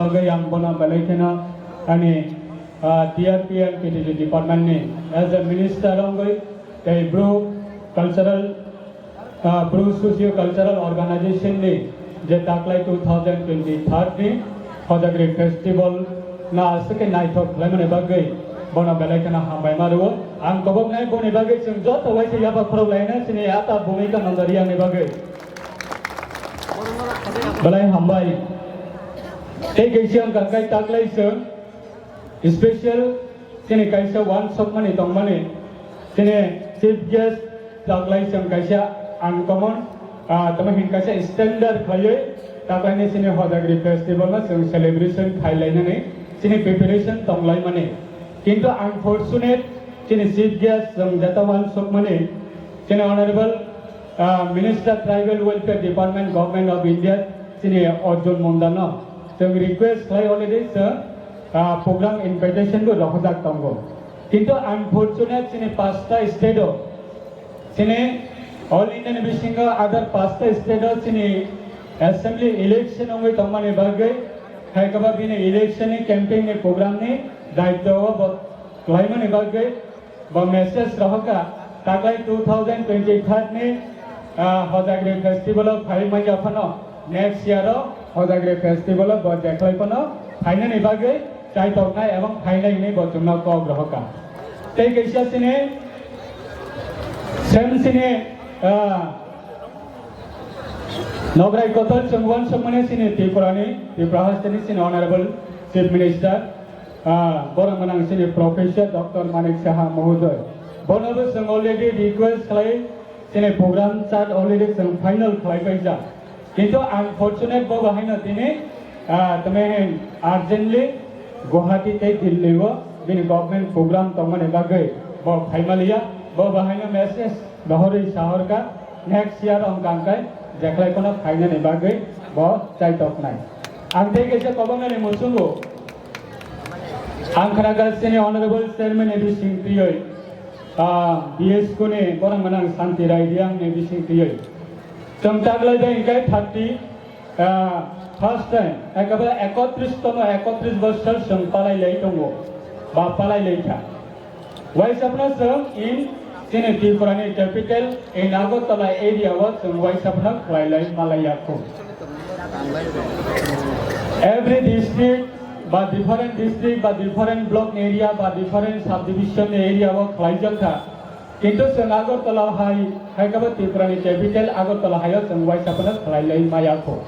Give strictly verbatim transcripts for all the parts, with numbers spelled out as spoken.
Bagwi ang bono belai kheno ani, ah, T R P and K T D department ni as a minister wngwi tei Bru cultural, ah, Bru socio cultural organization ni je taklai two thousand twenty-third ni Hojagri festival no aswk khe naithok khlaimani bagwi bono belai kheno hambai ma rwo. Ang koboknai boni bagwi chwng joto waisa yapha khorok laina chini ata bumika nongjak yang ni bagwi. Belai hambai. Tei kaisa wngkha khe taklai chwng special chini kaisa uansukmani tongmani chini chief guest taklai chwng kaisa uncommon, ah, tamo hin kaisa standard khlaiwi taklaini chini Hojagri festival no chwng celebration khailainani chini preparation tonglaimani. Kintu unfortunate chini chief guest chwng jeta uansukmani chini honorable, ah, Minister Tribal Welfare Department, Government of India, chini Arjun Mundano chwng request khlai already chwng, ah, program invitation bo rohorjak tongo. Kintu unfortunate chini pasta state o, chini All India ni bisingo other pasta state o chini assembly election wngwi tongmani bagwi, hai khe ba bini election ni campaign ni program ni daityo o bo khlaimani bagwi bo message rohorkha, taklai two thousand twenty-third ni, ah, Hojagri festival o phai manya phano next year o Hojagri festival o bo jeklai phano phainani bagwi chaitoknai ebong phainai hinwi bo chwngno kok rohorkha. Tei kaisa chini, same chini, ah, Nograi kotor chwng uansukmani chini Tripurani, Tripura hasteni chini Honorable Chief Minister, ah, borok gwnang chini Professor Doctor Manik Saha Mohodoy. Bonobo chwng already request khlai chini program chart already chwng final khlai paijak. Kintu unfortunate bo bahaino tini, ah, tamo hin urgently Guwahati tei Delhi o bini government program tongmani bagwi bo phaimaliya. Bo bahaino message rohorwi sahorkha, next year wngkha hwnkhe jeklai phano phainani bagwi bo chaitoknai. Ang tei kaisa koboknani muchungo, ang khwnakha chini Honorable Chairman A B Singh twiwi, ah, B S K ni borok gwnang Santi Rai Reang ni bising twiwi. Chwng taklai bai hwnkhe thirty, ah, first time ekabare ekotris tomo, ekotris bosor chwng palai lai tongo, ba palai lai kha. Waisa phano chwng in chini Tripura ni capital in Agartala area o chwng waisa phano khlai lai malai ya kho. Every district ba different district ba different block area ba different subdivision area o khlai jak kha. Kintu chwng Agartala hai, hai khe bo Tripura ni capital Agartala hai o chwng waisa phano khlai lai maya kho.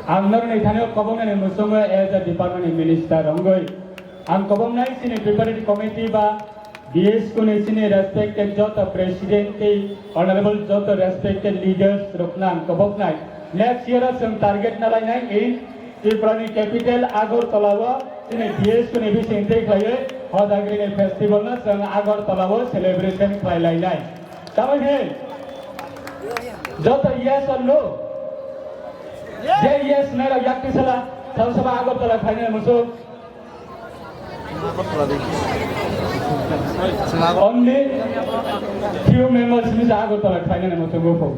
Ang norok ni thani o koboknani muchungo as a department ni minister wngwi ang koboknai chini preparatory committee ba B S K ni chini respected joto president tei honorable joto respected leaders rokno ang koboknai. Next year o chwng target nalainai in Tripura ni capital Agartala o chini B S K ni bising tei khlaiwi Hojagri ni festival no chwng Agartala o celebration khlai lainai. Tamo khe joto yes or no? Je yes nai rok yak tisala, sabo sabo Agartala khlainai muchung. Only few members ni Agartala khlainani muchungo pho.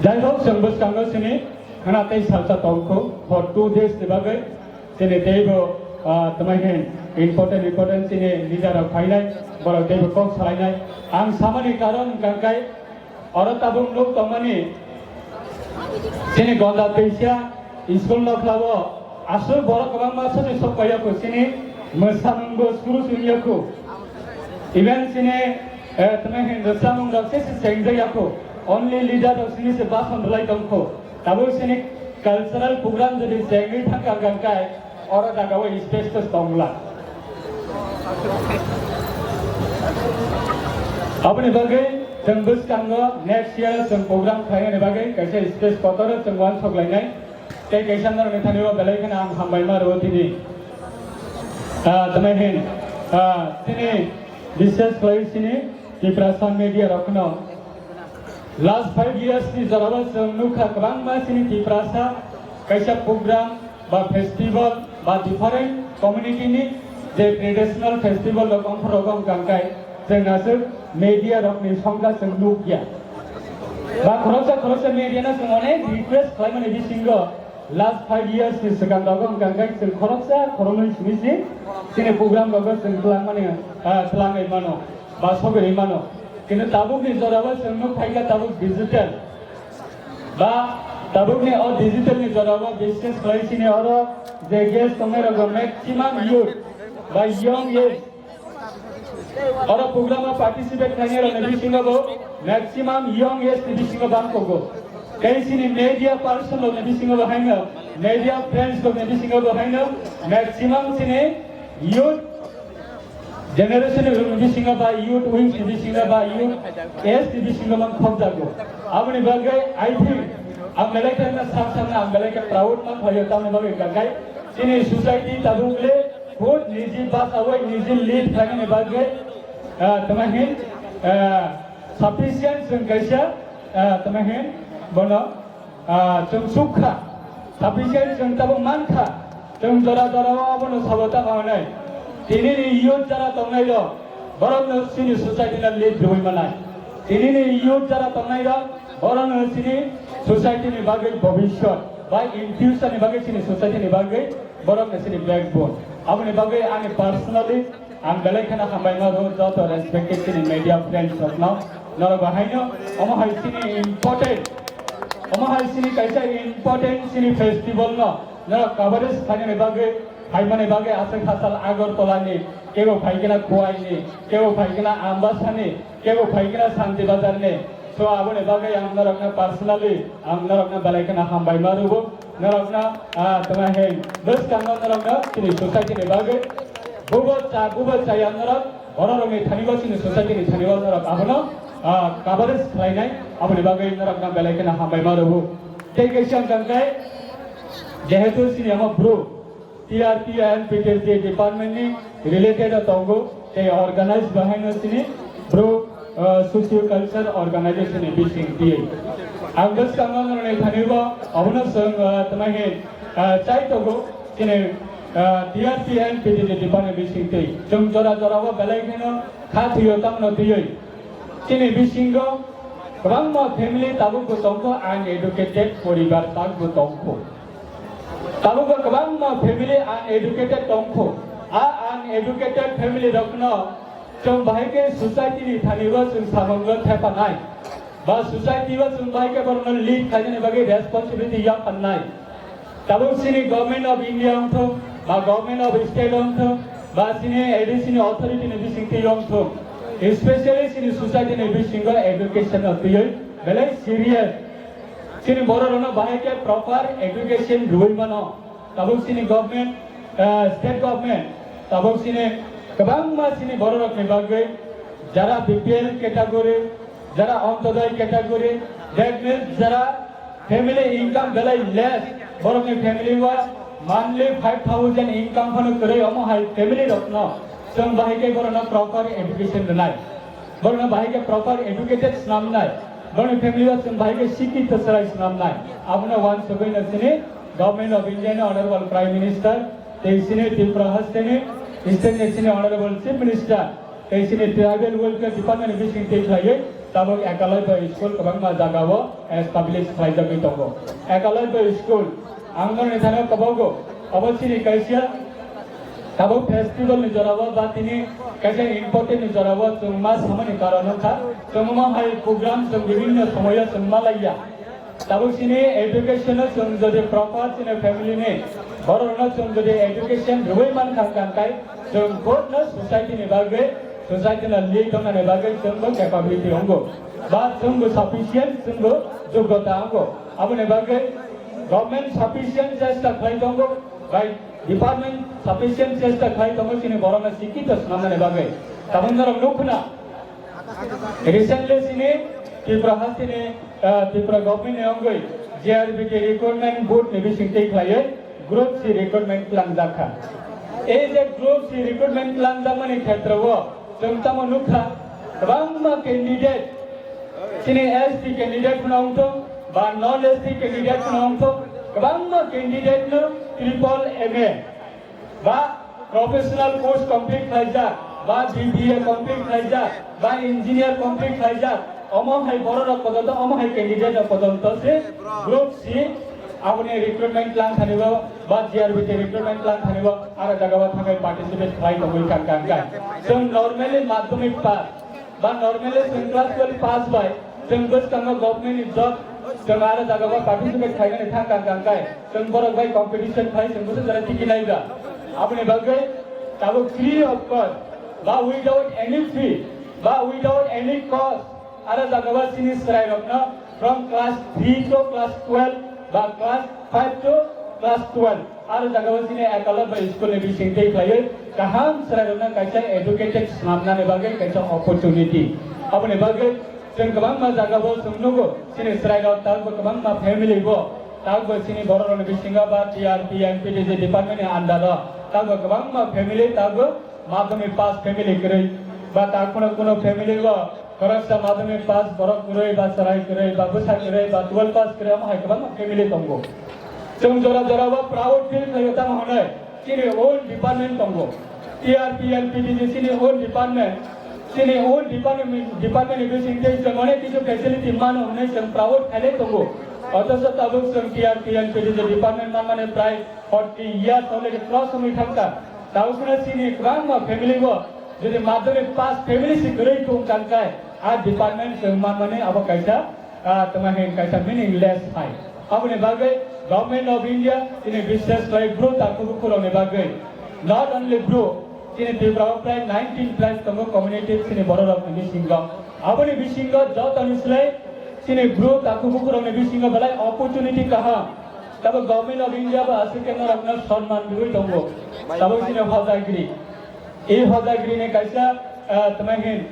Jai hok, chwng bwskango chini khana tei salsa tongkho for two days ni bagwi chini teibo, ah, tamo hin important important chini leader rok phainai, borok teibo kok salainai. Ang samani karon hwnkha khe Oro tabuk nuk tongmani chini Gonda teisa school nokhlao aswk borok kwbangma soni sok paiyakho, chini mwsamungbo suru sung yakho. Even chini, eh, tamo hin rwchapmung rok se se chengja yakho. Only leader rok chini se bason rwlai tongkho. Tabuk chini cultural program jodi chengwi thangkha hwnkha khe, oro jaga o space tongla. Aboni bagwi chwng bwskango next year chwng program khlainani bagwi kaisa space kotor chwng uansuk lainai. Tei kaisa norokni thani o belai kheno ang hambaima rwo tini. Ah, tamo hin, ah, tini bises khlai sini Tiprasa media rokno. Last five years ni jorao chwng nukha kwbangma chini Tiprasa kaisa program ba festival ba different community ni je traditional festival rok ongkhor rok wngkha khe chwng aswk media rok ni songkha chwng nukya. Ba khoroksa khoroksa media no chwng onek request khlaimani bisingo Last five years ni swkang rogo wngkha khe chwng khoroksa khoroknwi simi si chini program rogo chwng twlangmani, ah, twlangwi mano ba sogwi mano. Kintu tabukni jorao chwng nuk phaikha tabuk digital. Ba tabukni o digital ni jorao business khlai sini oro je guest tongnai rogo maximum youth ba young age oro program o participate khlainai rokni bisingo bo maximum young age ni bisingo bangkhogo. Tei sini media person rokni bisingo bo haino media friends rokni bisingo bo haino maximum sini youth generation ni bisingo ba youth wings ni bisingo ba youth age ni bisingo man khobjago. Aboni bagwi I think ang belai khe na sak sak na ang belai khe proud man khlaio tamni bagwi gagai chini society tabuk le khud niji basawi niji lead khlainani bagwi, ah, tama hin, ah, sufficient chwng kaisa, ah, tama hin bono Ah, chwng sukha, sufficient chwng tabuk mankha, chwng jora jora o abono sabo tamo hwnwi. Tini ni youth jara tongnai rok, borok no chini society no lead rwui manai. Tini ni youth jara tongnai rok, borok no chini society ni bagwi bobishyot, ba in future ni bagwi chini society ni bagwi borok no chini backbone. Aboni bagwi ani personally Ang belai kheno hambai ma rw joto respected chini media friends rokno. Norok bo haino omo hai chini important, omo hai chini kaisa important chini festival no norok coverage khlainani bagwi, phaimani bagwi aswk hachal Agartala ni, kebo phaikhe na Khowai ni, kebo phaikhe na Ambasa ni, kebo phaikhe na Santi Bazar ni. So aboni bagwi ang norokno personally ang norokno belai kheno hambai ma rw. Norokno, ah, tama heng, bwskango norokno chini society ni bagwi, bubo cha, bubo chaya norok, bororokni thani bo chini society ni thani bo norok abono, ah, coverage khlainai, aboni bagwi norokno belai kheno hambai ma rw. Tei kaisa wngkha khe, jehetu chini omo bru, T R P and P T G department ni related o tongo, tei organize bahaino chini bru, ah, socio culture organization ni bising twi. Ang bwskango norokni thani bo abono chwng, ah, tama hin, ah, chai tongo, chini, ah, T R P and P T G department bising twi. Chwng jora jora o belai kheno kha thwiyo tamno twiwi. Chini bisingo kwbangma family tabuk bo tongkho, uneducated poribar tabuk bo tongkho. Tabuk bo kwbangma family uneducated tongkho. A uneducated family rokno chwng bahai khe society ni thani bo chwng samungo thepanai. Ba society o chwng bai khe borokno lead khainani bagwi responsibility yapharnai. Tabuk chini Government of India wngthok, ba Government of State wngthok, ba chini A D C ni authority ni bisingtwi wngthok. Especially chini society ni bisingo education no twiwi belai serious. Chini borok rokno bahai khe proper education rwui mano. Tabuk chini government, ah, state government, tabuk chini kwbangma chini bororokni bagwi jara B P L category, jara Antyodoi category, that means jara family income belai less, borokni family o monthly five thousand income phano kwrwi, omo hai family rokno chwng bahai khe borokno proper education rwnai. Borokno bahai khe proper educated swnamnai. Borokni family o chwng bahai khe sikito chwrai swnamnai. Abono uansugwi no chini Government of India ni Honorable Prime Minister, tei chini Tripura haste ni, state ni chini Honorable Chief Minister, tei chini Tribal Welfare Department ni bising twi khlaiwi tabuk Ekalavya School kwbangma jaga o establish khlaijagwi tongo. Ekalavya School, ang norokni thani kwbago, abo chini kaisa Tabuk festival ni jorao ba tini kaisa important ni jorao chwng ma samani karon wngkha, chwng omo hai program chwng bibhinno somoyo chwng ma laiya. Tabuk chini education o chwng jodi proper chini family ni borok no chwng jodi education rwui man kha, kha, khai chwng both no society ni bagwi, society no lead tongnani bagwi chwng bo capability wngo, ba chwng bo sufficient, chwng bo joggota wngo. Aboni bagwi government sufficient chesta khlai tongo, bai department sufficient chesta khlai tongo chini borokno sikito swnamnani bagwi. Tabuk norok nukho na, recently chini Tripura hasteni, ah, Tripura government ni wngwi G R B T recruitment board ni bising twi khlaiwi group C recruitment twlangjakha. Ei je group C recruitment twlangjakmani khetreo chwng tamo nukha, kwbangma candidate, chini S T candidate phano wngthok, ba non S T candidate phano wngthok, kwbangma candidate no triple M A ba professional course complete khlaijak, ba B B A complete khlaijak, ba engineer complete khlaijak, omo hai borok rok pojonto, omo hai candidate rok pojonto se group C Aboni recruitment plan thani bo, ba G R B T recruitment plan thani bo, aro jaga o thangwi participate khlai tongwi kang kang kang. Chwng normally madhyamik pass, ba normally chwng class twelve pass bai, chwng bwskango government ni job, chwng aro jaga o participate khlainani thang kang kang khe, chwng borok bai competition khai, chwng bwswk jora tiki nai ba. Aboni bagwi tabuk free of cost, ba without any fee, ba without any cost, aro jaga o chini chwrairokno from class three to class twelve ba class five to class twelve, aro jaga o chini Ekalabya school ni bising twi khlaiwi kaham chwrairokno kaisa educated swnamnani bagwi kaisa opportunity. Aboni bagwi chwng kwbangma jaga o chwng nugo, chini chwrairok tabukbo kwbangma family bo, tabukbo chini bororokni bisingo ba T R P and P T G department ni under o tabukbo kwbangma family tabukbo madhyamik pass family kwrwi, ba ta kuno kuno family o khoroksa madhyamik pass borok kwrwi, ba chwrai kwrwi, ba bwsa kwrwi, ba twelve pass kwrwi, omo hai kwbangma family tongo. Chwng jora jora o proud feel khlaio, tamo hwnwi chini own department tongo, T R P and P T G chini own department, chini own department, department ni bising tei chwng onek kisu facility mano hwnwi chwng proud khailai tongo. Othocho tabuk chwng T R P and P T G department manmani prai forty years already cross wngwi thangkha. Tabukno chini kwbangma family o jodi madhyamik pass family se kwrwi tong kang khe, a department chwng manmani abo kaisa, ah, tamo hin kaisa meaningless hai. Aboni bagwi Government of India chini bishes khlai bru takhuk bukhurokni bagwi, not only bru, chini Tripura o prai nineteen tribes tongo community chini bororokni bisingo. Aboni bisingo jotoni slai chini bru takhuk bukhurokni bisingo belai opportunity kaham. Tabo Government of India bo aswk khe norokno sonman rwui tongo. Tabo chini hojagiri. E hojagiri ni kaisa, ah, tamo hin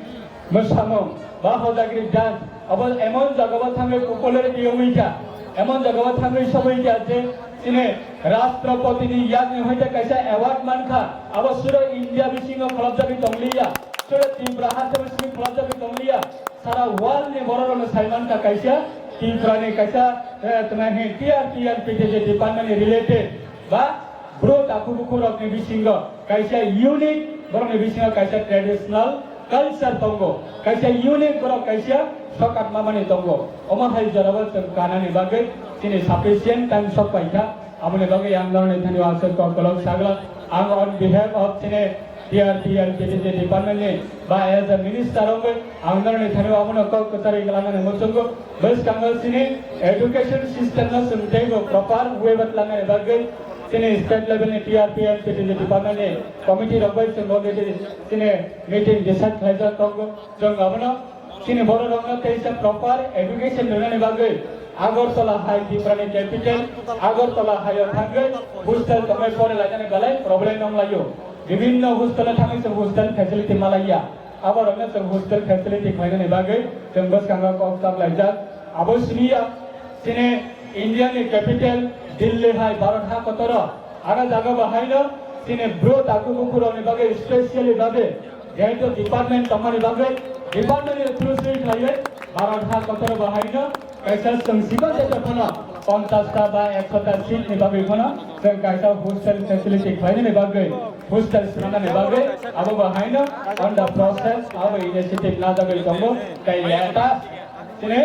mwsamung ba hojagiri dance. Abo emon jaga o thangwi popularity wngwi kha, emon jaga o thangwi sogwi kha je chini Rashtrapati ni yakni hoite kaisa award mankha. Abo suro India bisingo kholopjagwi tongliya, suro Tripura haste bisingo kholopjagwi tongliya. Sara world ni borok rokno sai mankha kaisa Tripura ni kaisa, eh, tamo hin T R P and P T G department ni related ba bru takhuk bukhuk rokni bisingo kaisa unique, borokni bisingo kaisa traditional culture tongo, kaisa unique borok kaisa sokat mamani tongo. Omo hai jorao chwng kanani bagwi chini sufficient time sok paikha. Aboni bagwi ang norokni thani o aswk kok kolok sagla. Ang on behalf of chini T R P and P T G department ni ba as a minister wngwi ang norokni thani o abono kok kwcharwi langnani muchungo. Bwskango chini education system no chwng teibo proper way o langnani bagwi chini state level ni T R P and P T G department ni committee rok bai chwng already chini meeting decide khlaijak tongo. Chwng abono chini borok rokno teisa proper education rwnani bagwi Agartala hai Tripura ni capital Agartala hai o thangwi hostel tongwi pore lainani belai problem wng laio. Bibinno hostel o thangwi chwng hostel facility malaiya. Abo rokno chwng hostel facility khlainani bagwi chwng bwskango kok chap laijak. Abo siniya chini India ni capital Delhi hai Bharat ha kotoro. Aro jaga bo haino chini bru takhuk bukhuk rokni bagwi specially bagwi jehetu department tongmani bagwi department ni through se khlaiwi Bharat ha kotoro bo haino kaisa chwng sikon tete phano ponchash ta ba ekso ta seat ni bagwi phano chwng kaisa hostel facility khlainani bagwi, hostel swnamnani bagwi abo bo haino on the process abo initiative najagwi tongo tei latest chini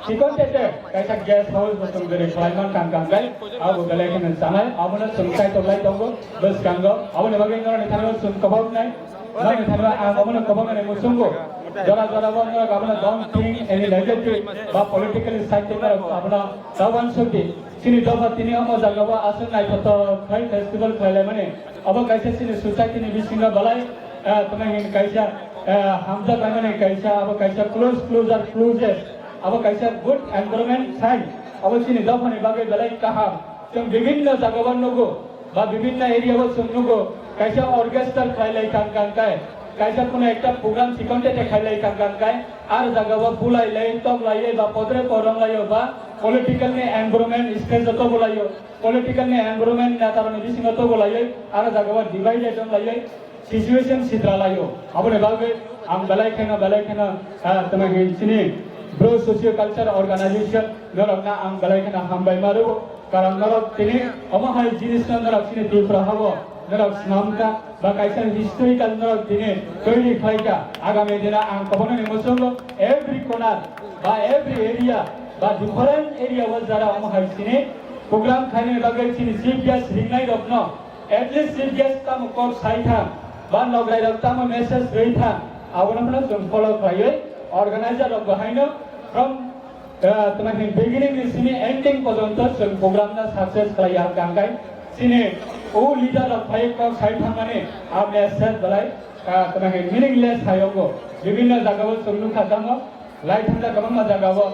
sikon tete kaisa guest house bo chwng jeri khlaiman kang kang khe abo belai kheno chanai abono chwng kaitor lai tongo bwskango aboni bagwi norokni thani o chwng kobok nai. Nang thani ang abono kobok nai muchungo. Jora jora bo norok abono don't think any negative ba politically side tei norok abono ta uansuk di. Chini dopha tini omo jaga o aswk naithothok khai festival khlai lai mani. Abo kaisa chini society ni bisingo belai, eh, tamo hin kaisa, eh, hamjak lai mani kaisa, abo kaisa close, closer, closest. Abo kaisa good environment sign. Abo chini dopha ni bagwi belai kaham. Chwng bibinno jaga o nugo. Ba bibinno area o chwng nugo, kaisa orchestra khlai lai kang kang kai, kaisa kuno ekta program sikon tete khlai lai kang kang kai, ar jaga o bulai lai, tok lai, ba podre porong lai, ba political ni environment stage o tobo lai, political ni environment neta rok ni bisingo tobo lai, ar jaga o divided wng lai, situation sitra lai. Aboni bagwi ang belai kheno, belai kheno, ah, tamo hin chini Bru Socio Culture Organization norokno ang belai kheno hambai ma rwo. Karon norok tini omo hai jinisno norok chini Tripura hao norok swnamkha ba kaisa historical norok tini toiri khlaikha. Agami dino ang kobono ni muchungo every corner ba every area ba different area o jara omo hai chini Program khainani bagwi chini chief guest ringnai rokno, at least chief guest tamo kok sai thang, ba nograi rok tamo message rwi thang, abono phano chwng follow khlaiwi organizer rok bo haino from, ah, tamo hin beginning ni sini ending porjonto chwng program no success khlai ya hwnkha hwnkhe chini o leader rok phai kok sai thangmani a message belai, ah, tamo hin meaningless hai wngo. Bibinno jagao chwng nukha tamo. Lai thangkha kwbangma jagao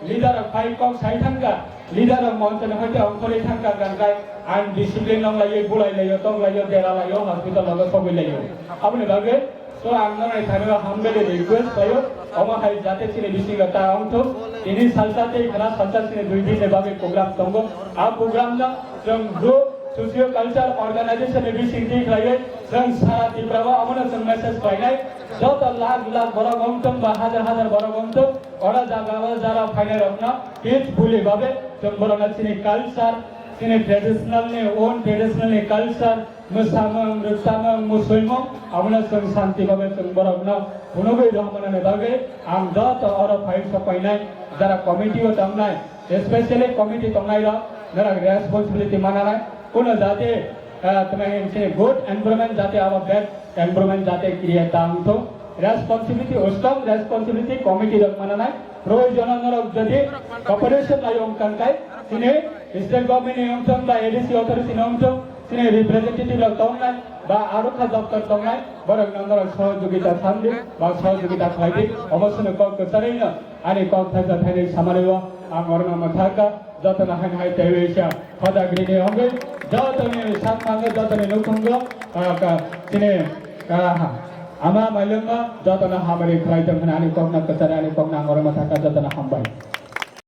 leader rok phai kok sai thangkha, leader rok moncho ni hoite ongkhorwi thangkha, gangkai undiscipline wng laio, bulai laio, tong laio, dera laio, hospital logo sogwi laio. Aboni bagwi so ang norok ni thani o humble request khlaio, omo hai jate chini bisingo ta wngthok. Tini salsa tei khna salsa chini dui din ni bagwi program tongo. A program no chwng group socio culture organization ni bising twi khlaiwi chwng sara Tripura o omono chwng message khlainai. Joto lakh lakh borok wngthung ba hajar hajar borok wngthung, oro jaga o jara phainai rokno peacefully babe chwng borokno chini culture, chini traditional ni, own traditional ni culture, mwsamung, rwchapmung, musuimung, abono chwng santi babe chwng borokno phunugwi rohornani bagwi ang joto oro phai sok painai jara committee o tongnai, especially committee tongnai rok norok responsibility mananai, kuno jate, ah, tamo hin chini good environment jate abo bad environment jate create ta wngthung. Responsibility, strong responsibility committee rok mananai. Proyojono norok jodi cooperation lai wngkha hwnkhe chini state government ni wngthung ba A D C authority ni wngthung, chini representative rok tongnai ba aro kha doptor tongnai, borokno norok sohojogita samdi ba sohojogita khlaidi. Omo chwngno kok kwcharwino ani kok thaisa thainwi samani o ang orno mwthakha. Jotono haino hai teiwi sa hoda grini wngwi jotoni sakmango, jotoni nukhungo, ah, ka, chini, ah, ha, ama mailwngma jotono hamari khlai tong hwnwi ani kokno kwchari, ani kokno ang oro mwthakha, jotono hambai.